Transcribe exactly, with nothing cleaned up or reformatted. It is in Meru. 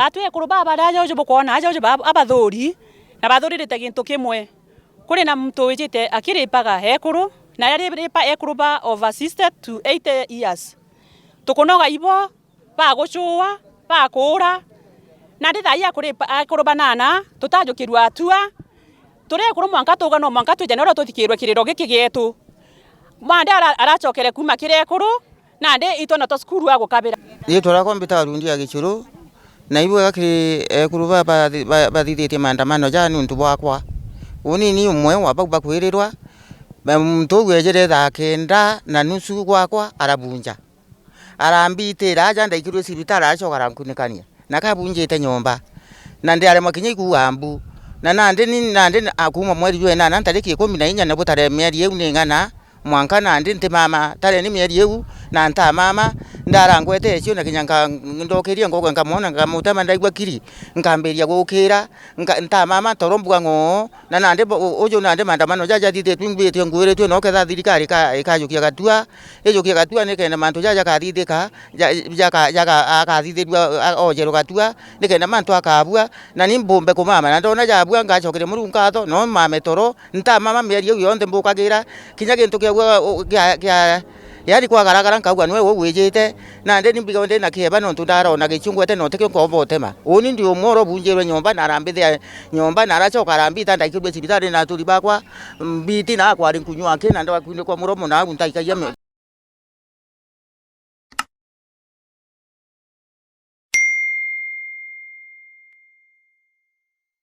Atwi ekuru baba baria aja uju bukwona aja uju ba-, abathuri, na bathuririte gintu kimwe. Kuri na muntu wijite akiripaga ekuru, na ariripa ekuru ba over sixty to eighty years. Tukunoga ibo, bagucua, bakuura. Nandi thaa ii akuripa, ekuru banana, tutajukirua atua. Turi ekuru mwanka tuuga no mwanka twije na uria tuthikirwe kiriro giki gietu. Mande ara-, aracokere kuuma kiri ekuru, nandi itwe na twa cukuru agukabira. Riitwa riakwa mbitagwa Rundi ya Gichuru, na ibwega kiri ekuru ba-, ba-, ba-, bathithitie maandamano jaa niuntu bwakwa. Uni ni umwe wa bau bakwirirwa, ba-, muntu uu ejire thaa kenda na nusu gwakwa arabunja. Arambitira aja ndaikirue cibitari aracoka arankunikania. Na kabunjite nyomba. Na ndiaremwa kinya ikuua mbu. Na nandi ni, nandi ni, a, kuuma mweri jwa inana ntariki ikumi na inya na butare mieri iu ni ng'ana, mwanka nandi ntimama, tareni mieri iu, na ntamama, ndarangwete ecio na kinya nka-, ndokirie ngogwe nkamwona, nkamutema ndaigua kiri, nkambiria gukira, nka-, ntamama toro mbuga ng'oo, na nandi bo-, u-, uju nandi maandamano jaja jathithitue ngwiritue no ketha thirikari ika-, ikajukia gatua, ijukie gatua nikenda mantu jaja jakathithika, ja-, jaka-, jaka-, akathithirua, a-, ojerwe gatua, nikenda mantu akabua, na ni mbumbe kumama, na ndona jabua ngacokeria Murungu nkatho, no mame toro, ntamama mieri iu yonthe mbukagira, kinya gintu kiagua, u-, kia, kia, yani kwagaragara nkauga nwe uu wijite, nandi ni mbigo ndi na kieba nontu ndarona gichungwete na utikio nkomba utema. Uni ndi umwe urobunjirwe nyomba na arambithia nyomba na aracoka arambita ndaikirue cibitari na aturi bakwa, mbiti na akwari nkunywa aki na ndakwinukwa muromo na au ntaikagia me-,